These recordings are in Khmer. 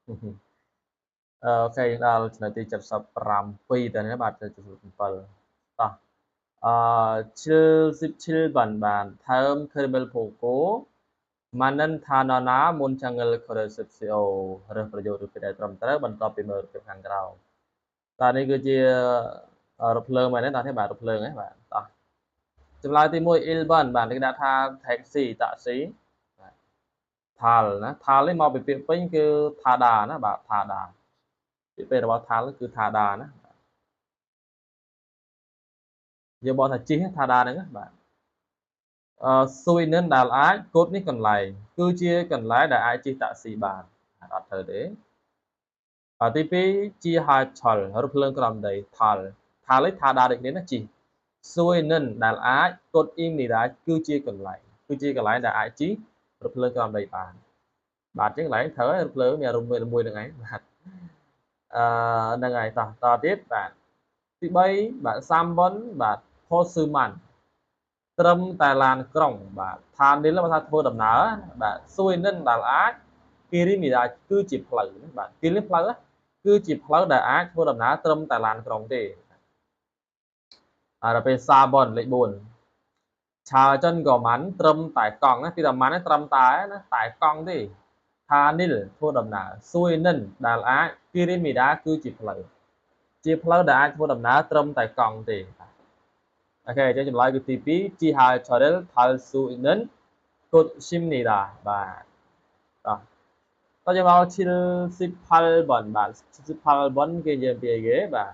OK ដល់ចំណុចទី77តើនេះបាទ77តោះអឺ77បានបាន 다음 그림을 보고 맞는 단어나 문장을 고르십시오 រើសប្រយោគឬពាក្យដែលត្រឹមត្រូវបន្ទាប់ពីមើលរូបភាពខាងក្រោមតើនេះគឺជារថភ្លើងមែនទេតើនេះបាទរថភ្លើងហ៎បាទតោះចម្លើយទី1 1번 បាទគេដាក់ថា taxi តាក់ស៊ីបាទ 탈 ណា 탈 នេះមកពីពាក្យពេញគឺ 타다 ណាបាទ 타다 ពាក្យពេញរបស់ 탈 គឺ 타다 ណាយើងបកថាជិះ 타다 ហ្នឹងបាទអឺ 수 있는 ដែលអាច 곳 នេះកន្លែងគឺជាកន្លែងដែលអាចជិះតាក់ស៊ីបានអត់ត្រូវទេទី2 지하철 រថភ្លើងក្រោមដី 탈 탈 នេះ 타다 ដូចគ្នាណាជិះ 수 있는 ដែលអាច 곳입니다 គឺជាកន្លែងគឺជាកន្លែងដែលអាចជិះរថភ្លើងក្រោមដីបានបាទអញ្ចឹងកន្លែងត្រូវហើយរថភ្លើងមានអារម្មណ៍មួយហ្នឹងឯងបាទអឺហ្នឹងហើយតោះតទៀតបាទទី3បាទ3번 បាទ 버스만 ត្រឹមតែឡានក្រុងបាទ 다닐 បើថាធ្វើដំណើរបាទ 수 있는 ដែលអាច 길입니다 គឺជាផ្លូវបាទ 길 នេះផ្លូវគឺជាផ្លូវដែលអាចធ្វើដំណើរត្រឹមតែឡានក្រុងទេដល់ពេល4번 លេខ4 자전거만 ត្រឹមតែកង់ណាពីតែ 만 ត្រឹមតែណាតែកង់ទេ 다닐 ធ្វើដំណើរ 수 있는 ដែលអាច 길입니다 គឺជាផ្លូវជាផ្លូវដែលអាចធ្វើដំណើរត្រឹមតែកង់ទេ OK អញ្ចឹងចម្លើយគឺទី2 지하철을 탈 수 있는 곳입니다 បាទតោះតោះយើងមក78번 បាទ78번 គេនិយាយពីអីគេបាទ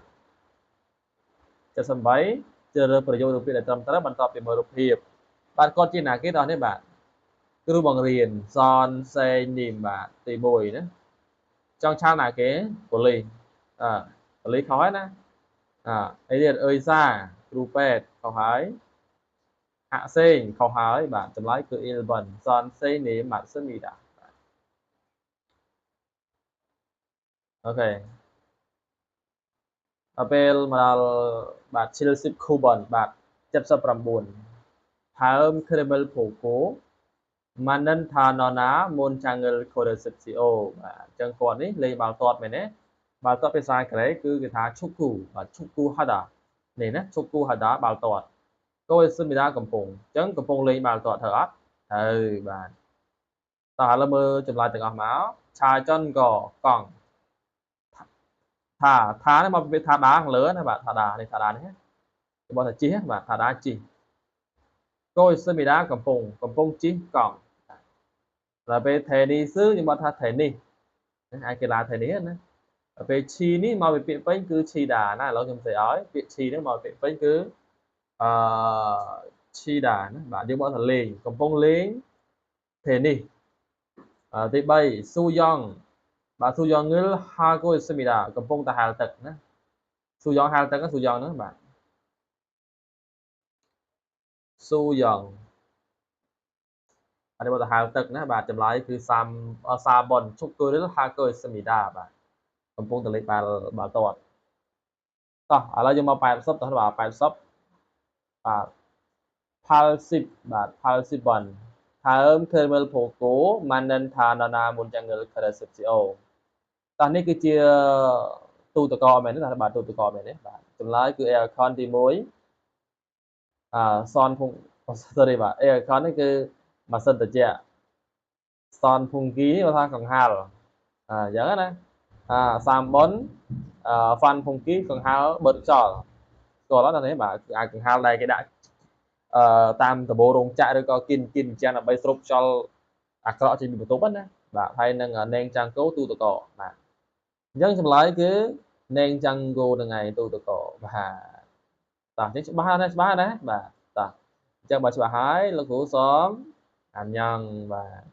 78ជ្រើសរើសប្រយោគឬពាក្យដែលត្រឹមត្រូវបន្ទាប់ពីមើលរូបភាពបាទគាត់ជាណាគេតោះនេះបាទគ្រូបង្រៀន 선생님 បាទទី1ណាចង់ឆាលណាគេប៉ូលីសអឺប៉ូលីសខុសហើយណាអអីទៀតអើយសាគ្រូពេទ្យខុសហើយហាក់សេងខុសហើយបាទចម្លើយគឺ 1번 선생님 맞습니다 OK ដល់ពេលមកដល់បាទ79번 បាទ79 다음 그림을 보고 맞는 단어나 문장을 고르십시오 បាទអញ្ចឹងគាត់នេះលេងបាល់ទាត់មែនទេបាល់ទាត់ភាសាកូរ៉េគឺគេថា 축구 បាទ 축구하다 នេះណា 축구하다 បាល់ទាត់ 고 있습니다 កំពុងអញ្ចឹងកំពុងលេងបាល់ទាត់ត្រូវអត់ត្រូវបាទតោះឥឡូវមើលចម្លើយទាំងអស់មក 자전거 កង់ 타 타 នេះមកពី 타다 ខាងលើណាបាទ 타다 នេះ 타다 នេះគេបោះថាជិះបាទ 타다 ជិះ 고 있습니다 កំពុងកំពុងជិះកង់ដល់ពេល 테니스 ខ្ញុំបោះថា 테니 អាចកីឡា 테니 ណាដល់ពេល 치 នេះមកពីពាក្យពេញគឺ 치다 ណាឥឡូវខ្ញុំស្អីឲ្យពាក្យ 치 នេះមកពីពាក្យពេញគឺអឺ 치다 ណាបាទយើងបោះថាលេងកំពុងលេង 테니 ទី3 수영 បាទ 수영을 하고 있습니다 កំពុងតែហែលទឹកណា 수영 ហែលទឹក 수영 ហ្នឹងបាទ 수영 អនេះបើទៅហែលទឹកណាបាទចម្លើយគឺ3 4번 축구를 하고 있습니다 បាទកំពុងតែលេងបាល់បាល់ទាត់តោះឥឡូវយើងមក80តោះបាទ80បាទ80បាទ80번 다음 그림을 보고 맞는 단어나 문장을 고르십시오 តោះនេះគឺជាទូតកមែនទេបាទទូតកមែនទេបាទចម្លើយគឺ aircon ទី1អឺសនភុង sorry បាទ aircon នេះគឺម៉ាស៊ីនត្រជាក់ 선풍기 នេះថាកង្ហាលអញ្ចឹងណាអា3번 អឺ 선풍기 កង្ហាលបឺតខ្យល់ស្គាល់អត់នេះបាទគឺអាចកង្ហាលដែលគេដាក់អឺតាមដបូរោងចក្រឬក៏គិនគិនចឹងដើម្បីស្រូបខ្យល់អាក្រក់ចេញពីបន្ទប់ណាបាទហើយនឹង 냉장고 ទូទឹកកកបាទអញ្ចឹងចម្លើយគឺ 냉장고 នឹងឯងទូទឹកកកបាទតោះអញ្ចឹងច្បាស់ណាច្បាស់ណាបាទតោះអញ្ចឹងបើច្បាស់ហើយលោកគ្រូសូម 안녕 បាទ